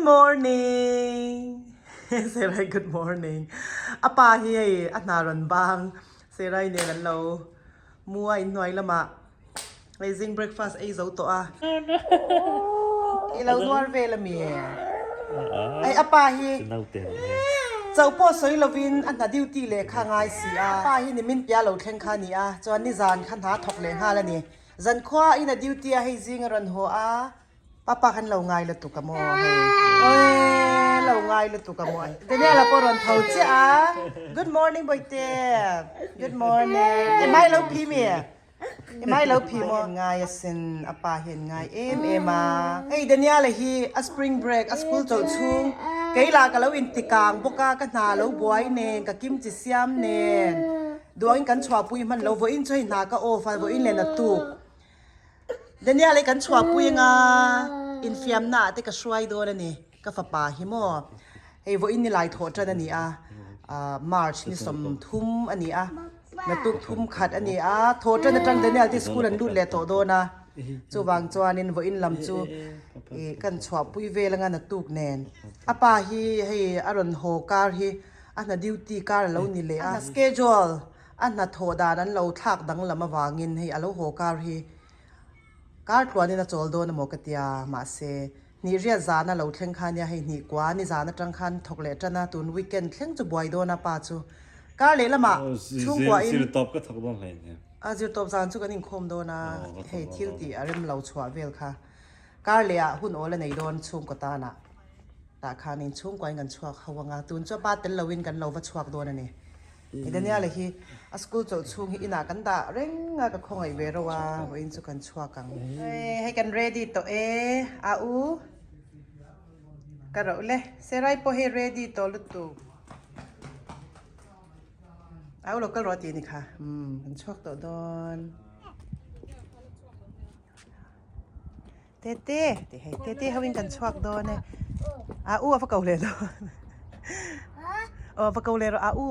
morning Serai good morning a pa hi hei a hna rawn bang Serai nen an lo mu a inhnuai lamah hei zing breakfast ei zo tawh a i lo nuar vel ami hei a pa hi chauh pawh sawi lovin a hna duty leh kha a ngai si a a pa hi nimin piah lo thleng kha a ni a chuan nizan kha hna thawk leh nghal a ni zankhua in a duty a hei zing a rawn haw a. Papa khan lo ngai lutuk a maw hei. Oe lo ngai lutuk a maw. Daniel a pawh rawn tho chiah a. Good morning Bawihte. Good morning. E mai lo phi mi. E mai lo phi maw. Ngai asin a pa hian ngai em em a. Hei Daniel a hi a spring break a school chawlh chhung kei lah ka lo inti kang bawk a ka hna lo buai nen ka kimchi siam nen duangin kan chhuahpui hman lo vawiin chu hei hna ka off a vawiin len a tuk. Daniel hi kan chhuahpui anga infiamna ah te ka hruai dawn a ni ka fapa hi maw hei vawiin ni lai thawh tan a ni a ah March ni 30 a ni a naktuk thum khat a ni a thawh tan atang Daniel te school an lut leh tawh dawn a chuvang chuanin vawiin lam chu ih kan chhuahpui vel anga naktuk nen a pa hi hei a rawn haw kar hi a hna duty kar a lo ni leh a schedule. A hnathawh dan an lo thlak danglam avangin hei a lo haw kar hi kar tluanin a chawl dawn emaw ka tia mahse hnih riat zan a lo thleng kha nia hei hnih kua ni zan atang khan thawk leh tan a tun weekend thleng chu buai dawn a pa chu kar leh lamah chhungkua in Zirtawp ka thawk dawn hlei nia. A zirtawp zan chu kan inkhawm dawn a hei thil tih a rem lo chhuah vel kha kar leh ah hun awl a nei dawn chhungkaw tanah. Tah khan in chhungkuain kan chhuak ho anga tun chu a pa tel loin kan lo va chhuak dawn a ni. I Daniel-a hi a school chawlh chhung hi inah kan dah reng a ka khawngaih ve reuh a vawiin chu kan chhuak ang. Hei kan ready tawh e a u ka rauh le Serai pawh hei ready tawh lutuk a u lo kal rawh tih a ni kha umm kan chhuak tawh dawn. Tete tih hei tete ho in kan chhuak dawn e a u a va ko leh dawn aw va ko leh rawh a u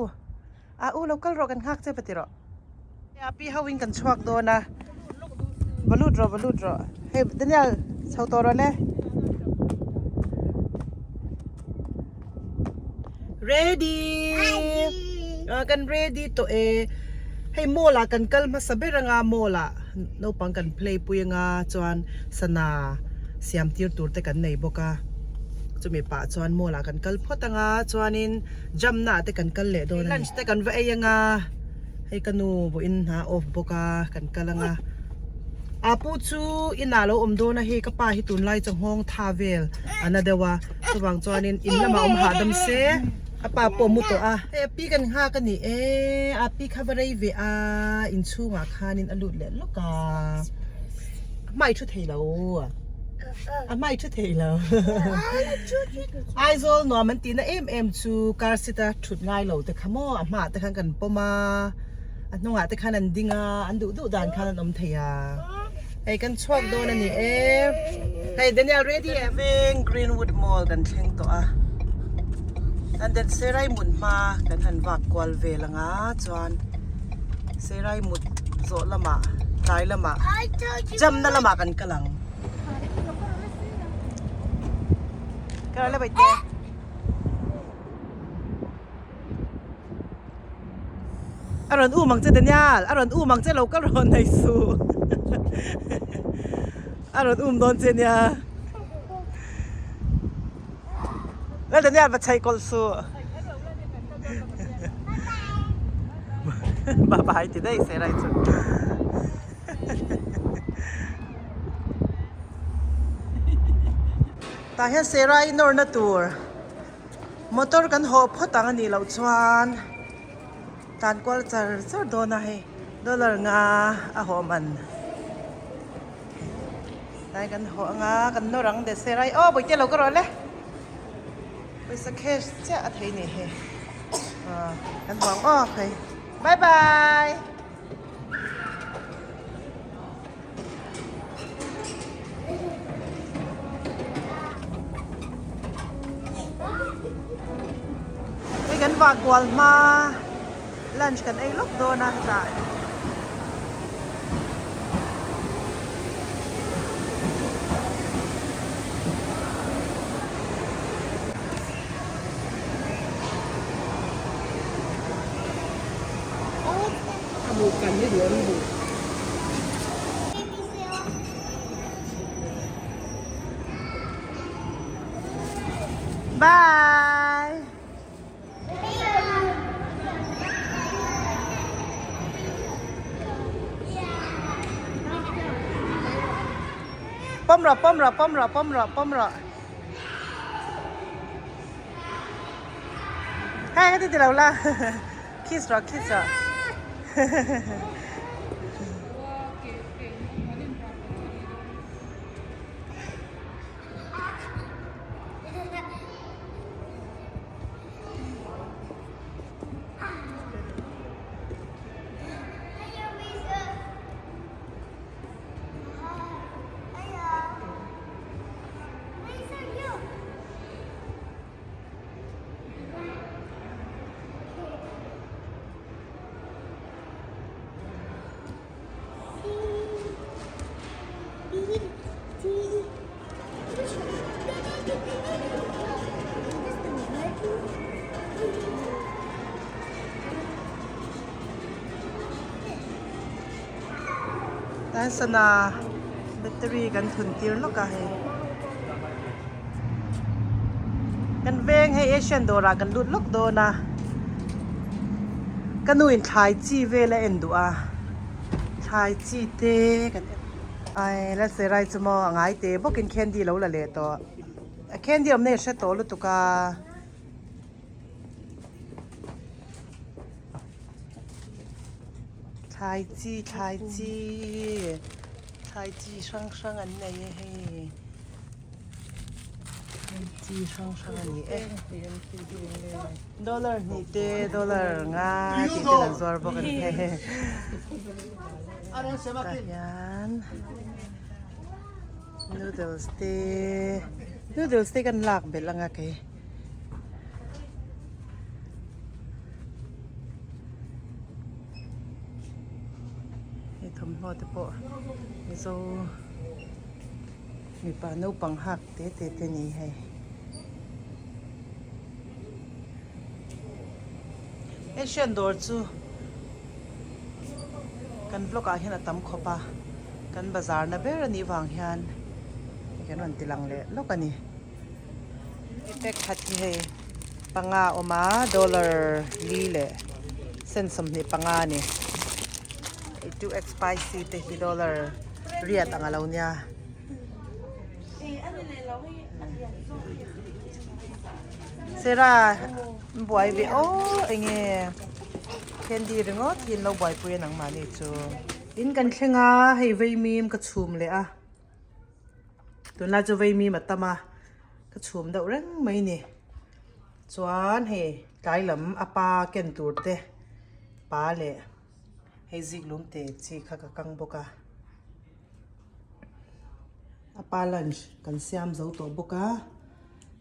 a u lo kal rawh kan nghak che va ti rawh a pi ho in kan chhuak dawn a va lut rawh va lut rawh hei Daniel chho tawh rawh le ready kan ready tawh e hei mall ah kan kal hmasa ber anga mall ah naupang kan play pui anga chuan sana siam tir tur te kan nei bawk a chumi pah chuan mall ah kan kal phawt anga chuanin jam na ah te kan kal leh dawn a ni lunch te kan va ei anga hei ka nu vawiin hna off bawk a kan kal anga a pu chu inah lo awm dawn a hei ka pa hi tunlai chu nghawng tha vel a na deuh a chuvang chuanin in lamah awm hahdam se a pa pawh mu tawh a hei a pi kan nghak a ni e a pi kha va rei ve a inchhungah khanin a lut leh lawk a a hmai thu thei lo a hmai thu thei lo Aizawl nuam an tihna em em chu car seat a thut ngai lo te kha maw a hmaah te khan kan pawm a a hnungah te khan an ding a an duh duh dan khan an awm thei a. Hei kan chhuak dawn a ni e. Hei Daniel ready em? Veng Greenwood Mall kan thleng tawh a. And then Serai mut hma kan han vak kual vel anga chuan Serai mut zawh lamah tlai lamah jamna lamah kan kal ang. Kal la baite. A rawn um ang che Daniel, a rawn um ang che lo kal rawn nei suh. A rawn um dawn che nia. Lal Daniel va chheih kawlh suh. Bye bye ti daih se rai chu. Tah hian Serai nawrna tur. Motor kan hawh phawt ang a nih loh chuan tan kual char char dawn a hei dollar nga a hawh man tlai kan hawh anga kan nawr ang de serai aw bawihte lo ka rawh le pawisa cash chiah a thei nih hi ah kan hawh ang aw hei bye bye. Hei kan vah kual hma lunch kan ei lawk dawn a hetah. Bye! Pawm rawh, pawm rawh, pawm rawh, pawm rawh, pawm rawh. Hei, heti ti lo la. Kiss rawh, kiss rawh. Tan sana battery kan thun tir lawk a hei kan veng hei Asian dawrah kan lut lawk dawn a ka nu in thlai chi vel a en duh a thlai chi te kan en ai la serai chu maw a ngai te bawkin candy lo la leh tawh a candy awmna hi a hre tawh lutuk a. Thlai chi thlai chi thlai chi hrang hrang an nei a hei thlai chi hrang hrang a ni e dollar hnih te dollar nga tih ten an zuar bawk a ni tah hian noodles te noodles te kan lak belh anga kei. Hei thawmhnaw te pawh mizo mipa naupang hak te te te ni hei. Asian dawr chu kan vlog ah hian a tam khawp a kan bazar na ber a nih vang hian hei kan rawn ti lang leh lawk a ni. Pack khat hi hei panga a awm a dollar li leh cent 25 a ni hei 2x spicy te hi dollar riat ang a lo nia. Sera buai ve aw enge candy ringawt hi an lo buaipui a nangmahni chu. In kan thleng a hei veimim ka chhum leh a. Tunlai chu veimim a tam a ka chhum deuh reng mai ni chuan hei tlai lam a pa ken tur te pa leh hei zik lum te chi kha ka kang bawk a a pa lunch kan siam zo tawh bawk a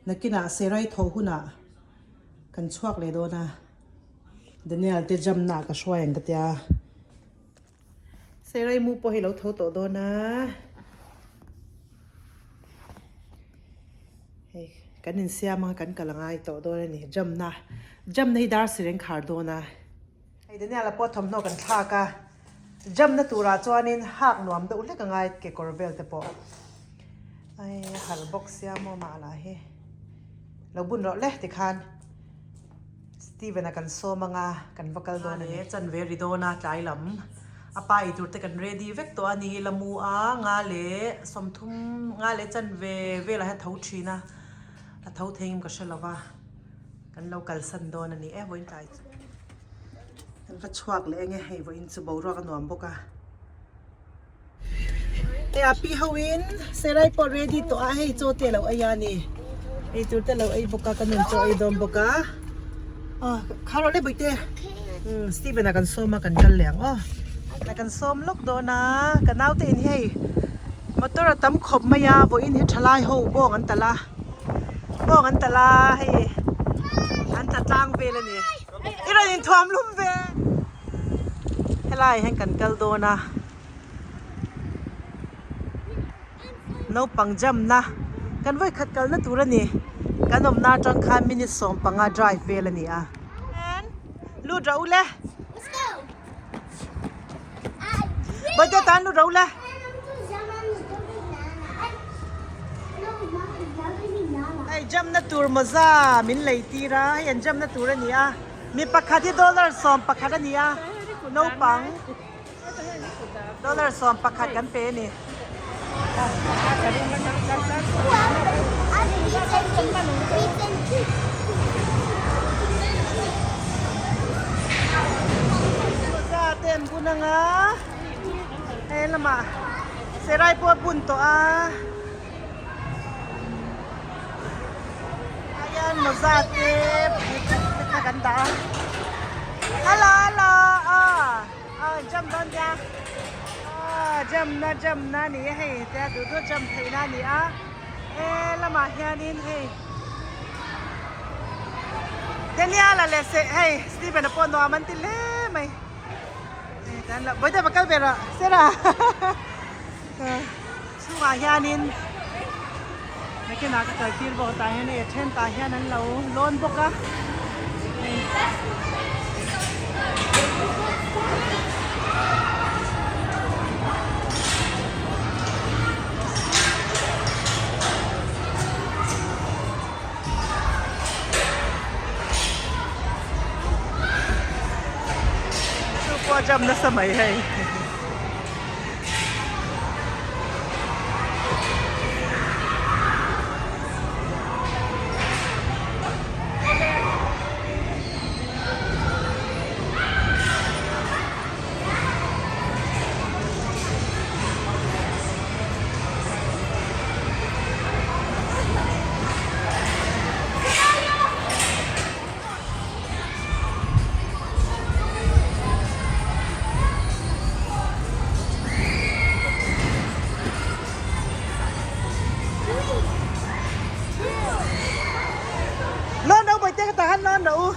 nakinah serai tho hunah kan chhuak leh dawn a Daniel te jam na ka hruai ang ka tia. Serai mu pawh hi lo tho tawh dawn a hei kan insiam a kan kal a ngai tawh dawn a ni jamna jamna hi dar sireng khar dawn a hei Daniel-a pawh thawmhnaw kan thlak a jamna turah chuanin hak nuam deuh hlek a ngai kekawr vel te pawh ai a harh bawk sia maw mah lah hi lo bun rawh le tikhan. Steven a kan sawm anga kan va kal dawn a ni. Chan ve ri dawn a tlai lam a pa ei tur te kan ready vek tawh a ni la mu a nga leh 30 nga leh chan ve velah hian tho thin a a tho thei ngam ka hre lo va kan lo kalsan dawn a ni e vawiin tlai chu kan va chhuak leh enge hei vawiin chu boruak a nuam bawk a. Hei a pi ho in serai pawh ready tawh a hei chaw te a lo ei a ni ei tur te a lo ei bawk a ka nun chaw ei dawn bawk a aw kha rawh le bawihte umm Steven a kan sawm a kan kal leh ang aw a kan sawm lawk dawn a ka naute in hei motor a tam khawp mai a vawiin hi thalai ho bawng an talh a bawng an talh a hei an tla tlang vel a ni i rawn inthuam lum ve. Helai hian kan kal dawn a naupang jamna kan vawi khat kalna tur a ni kan awmna atang khan minute 15 drive vel a ni a lut rawh u le. Bawihte tan lut ro le. Hei jump na tur mawza min lei tir a, hei an jump na tur a ni a, mi pakhat hi dollar 11 a ni a, naupang dollar 11 kan pe a ni. Mawza te an bun anga hei lamah serai pawh a bun tawh a hian mawza te pheikhawk te kha kan dah a hello hello aw. Aw jump dawn nia aw jump na jump na ni a hei tia duh duh jump theih na ani a he lamah hianin hei Daniel a leh seh hei Steven a pawh nuam an ti hle mai hei tan loh vawi deuh va kal ve rawh Sarah chhungah hianin nakinah ka kal tir bawk tah hian hei a then tah hian an lo lawn bawk a hei. Chu pawh a jump nasa mai hei. Lawn ro bawihte ka tahan lawn ro u.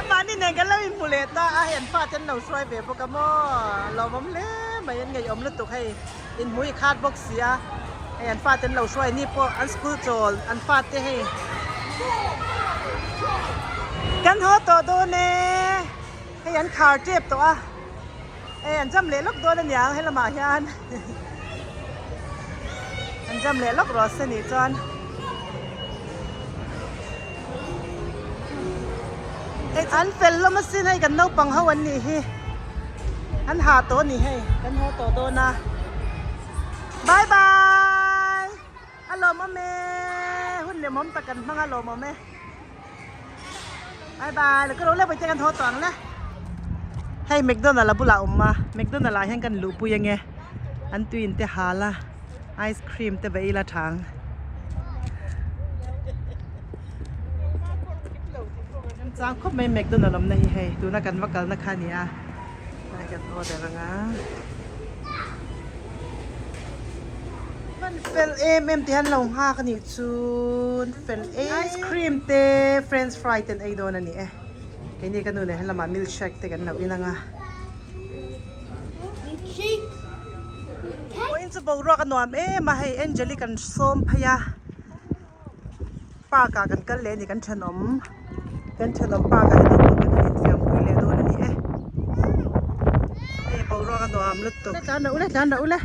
Mahni nen kan lo inhmu leh ta a, hei an fate an lo hruai ve bawk a maw, lawmawm hle mai an ngeiawm lutuk hei inhmu i khat bawk si a, hei an fate an lo hruai ni pawh an school chawl an fate hei kan haw tawh dawn e, hei an khar tep tawh a, hei an jam leh lawk dawn aniang helamah hian an jam leh lawk rawh se nih chuan. Hei an fel hlawm asin hei kan naupang ho an nih hi an ha tawh a ni hei kan haw tawh dawn a bye bye a lawmawm e hun lem awm tak kan hmang a lawmawm e bye bye la ka ro le pawite kan haw tawh ang le hei McDonald a bulah a awm a McDonald ah hian kan luhpui ange an tui in te hal a ice cream te va ila tha ang. Chang khawp mai McDonald awmna hi hei tuna kan va kalna kha a ni a tlai kan order anga hman fel em em tih hian lo nghak a nih chun fel em ice cream te french fry te an ei dawn a ni e keini ka nu nen helamah milkshake te kan lo in anga. Vawiin chu boruak a nuam em a hei Angel-i kan sawm phei a park ah kan kal leh a ni kan thenawm kan thenawm park ah hian naupang kan han infiam pui leh dawn a ni e hei boruak a nuam lutuk tlan rawh u le tlan rawh u le.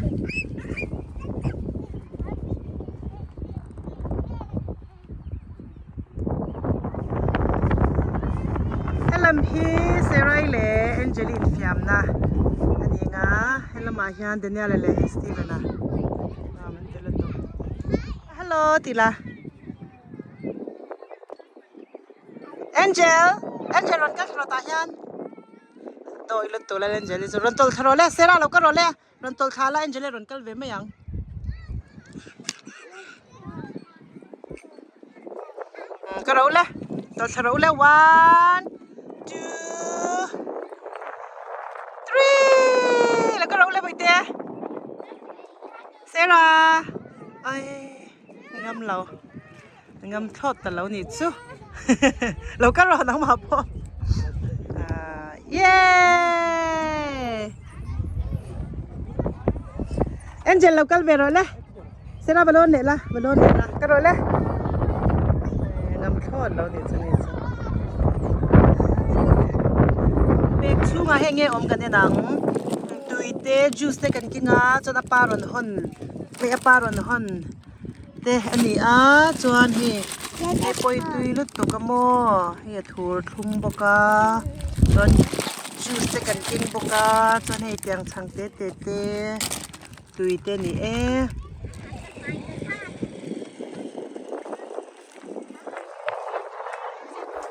Helam hi Serai leh Angel-i infiamna a ni ang a helamah hian Daniel-a leh Steven-a nuam an ti lutuk hello tih la Angel Angel rawn kal thla rawh tah hian dawih lutuk la Angel-i chu rawn tawlh thla rawh le Sarah lo kal rawh le. Rawn tawlh thla la Angel-i rawn kal ve mai ang. Ka ro le tawlh thla ro le one two three la ka ro le bawihte. Sarah ai ngam lo ngam thlawt ta lo nih chu lo kal rawh nangmah pawh ah yay Angel lo kal ve rawh le Sarah va lawn leh la va lawn leh la ka rawh le ngam thlawt lo nih chu nih chu bag chhungah heng nge awm kan en ang. Tui te juice te kan keng a chuan a pa rawn hawn hei a pa rawn hawn te a ni a chuan hei hei pawi tui lutuk a maw hei a thur thlum bawk a chuan juice te kan keng bawk a chuan hei tiang chhang te te te tui te a ni e.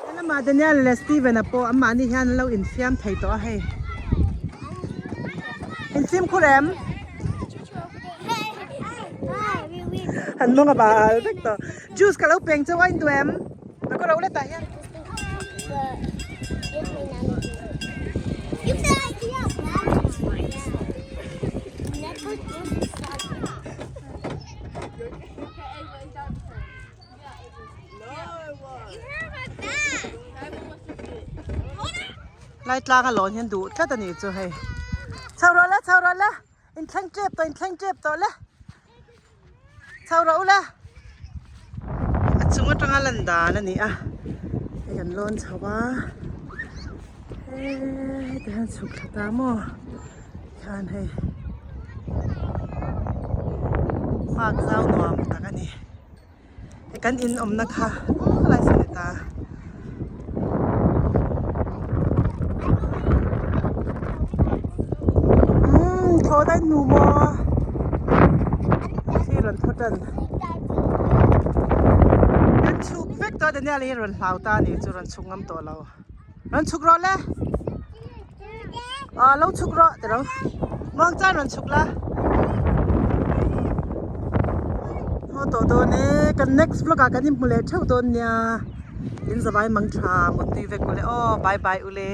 Helamah Daniel leh Steven-a pawh anmahni hian an lo infiam thei tawh a hei. Infimkhur em? An mawng a bal vek tawh. Juice ka lo peng chauh a in duh em? Ka kawr lo letah hian. Lai tlang a lawn hian duh tlat a nih chu hei. Chho rawh le, chho rawh le, inthleng tep tawh, inthleng tep tawh le. Chho rawh u le. A chung atanga lan dan a ni a, hei kan lawn chho a, heti hian chhuk thla ta maw. Hian hei park zau nuam tak a ni hei kan in awmna kha helai sawn a ni ta umm thaw daih hnu maw thil rawn thaw tan kan chhuk vek tawh a Daniel hi rawn hlau ta a ni chu rawn chhuk ngam tawh lo. Rawn chhuk rawh le. Ah lo chhuk rawh ti lo. Muang chuan rawn chhuk la. Haw tawh dawn e. Kan next vlog ah kan inhmu leh theuh dawn nia. In zavai mang tha mutui vek ule aw. Bye bye ule.